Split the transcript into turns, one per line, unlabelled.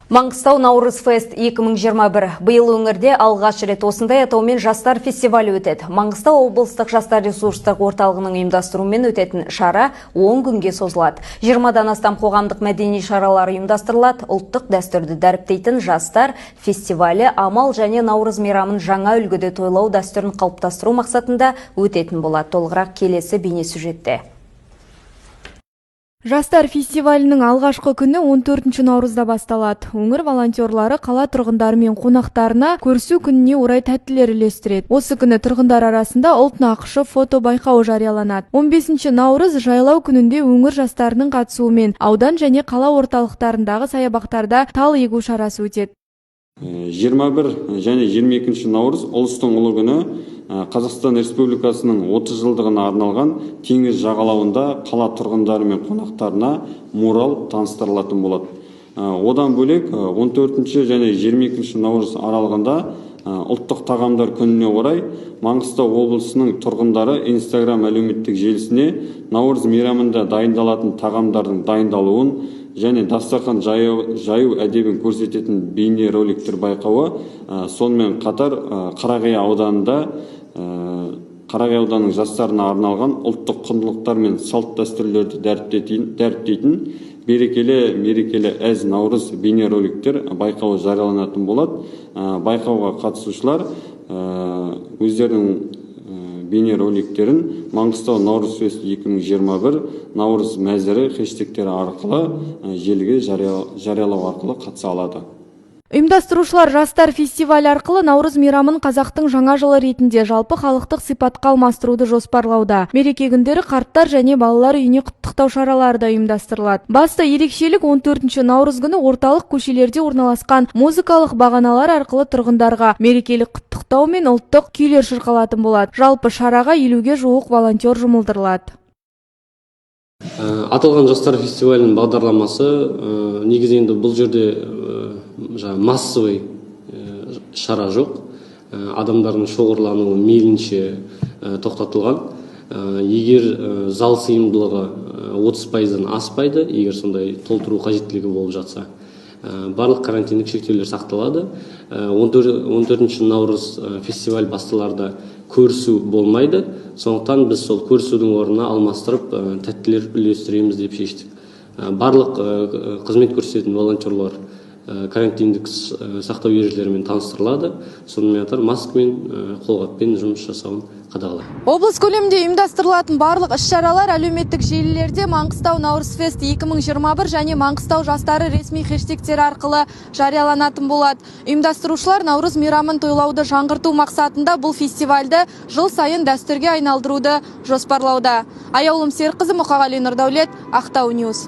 Маңғыстау Наурыз Фест 2021. Биыл өңірде алғаш рет осындай атаумен жастар фестивалі өтеді. Маңғыстау облыстық жастар ресурстық орталығының ұйымдастыруымен өтетін шара 10 күнге созылады. 20-дан астам қоғамдық мәдени шаралар ұйымдастырылады. Ұлттық дәстүрді дәріптейтін жастар фестивалі Амал және Наурыз мейрамын жаңа үлгіде тойлау дәстүрін қалыптастыру мақсатында өтетін болады. Толығырақ келесі бейнесюжетте.
Жастар фестивалінің алғашқы күні 14 наурызда басталады. Өңір волонтерлары қала тұрғындары мен қонақтарына көрісу күніне орай тәттілер үлестіреді. Осы күні тұрғындар арасында «Ұлт нақышы» фото байқауы жарияланады. 15 наурыз жайлау күнінде өңір жастарының қатысуымен аудан және қала орталықтарындағы саябақтарда тал егу шарасы өтеді.
21 және 22 наурыз, Ұлыстың ұлы күні, Қазақстан Республикасының 30 жылдығына арналған теңіз жағалауында қала тұрғындары мен қонақтарына мурал таныстырылатын болады. Одан бөлек, 14 және 22 наурыз аралығында, ұлттық тағамдар күніне орай, Маңғыстау облысының тұрғындары Инстаграм әлеуметтік желісіне Наурыз мейрамында дайындалатын тағамдардың дайындалуын және дастархан жаю әдебін көрсететін бейне роликтер байқауы, сонымен қатар Қарақия ауданының жастарына арналған ұлттық құндылықтар мен салт дәстүрлерді дәріптейтін «Берекелі мерекелі әз Наурыз» бейне роликтер байқауы жарияланатын болады. Байқауға қатысушылар өздерінің бейне роликтерін «Маңғыстау Наурыз Фест 2021», «Наурыз мәзірі» хэштегтері арқылы желіге жариялау арқылы қатыса алады.
Ұйымдастырушылар жастар фестивалі арқылы Наурыз мейрамын қазақтың жаңа жылы ретінде жалпы халықтық сипатқа алмастыруды жоспарлауда. Мереке күндері қарттар және балалар үйіне құттықтау шаралары да ұйымдастырылады. Басты ерекшелік: 14 наурыз күні орталық көшелерде орналасқан музыкалық бағаналар арқылы тұрғындарға мерекелік құттықтау мен ұлттық күйлер шырқалатын болады. Жалпы шараға 50-ге жуық волонтер жұмылдырылады.
Аталған жастар фестивалінің бағдарламасы негізі енді бұл жерде жаңағы массовый шара жоқ. Адамдардың шоғырлануы мейлінше тоқтатылған. Егер зал сыйымдылығы 30 пайыздан аспайды, егер сондай толтыру қажеттілігі болып жатса, барлық карантиндік шектеулер сақталады. 14 наурыз фестиваль басталарда көрісу болмайды, сондықтан біз сол көрісудің орнына алмастырып тәттілер үлестіреміз деп шештік. Барлық қызмет көрсететін волонтерлар карантиндік сақтау ережелерімен таныстырылады, сонымен қатар маскамен, қолғаппен жұмыс жасауын қадағалайды.
Облыс көлемінде ұйымдастырылатын барлық іс-шаралар әлеуметтік желілерде «Маңғыстау Наурыз Фест 2021» және «Маңғыстау жастары» ресми хэштегтері арқылы жарияланатын болады. Ұйымдастырушылар Наурыз мейрамын тойлауды жаңғырту мақсатында бұл фестивальді жыл сайын дәстүрге айналдыруды жоспарлауда. Аяулым Серікқызы, Мұқағали Нұрдәулет, Ақтау Ньюс.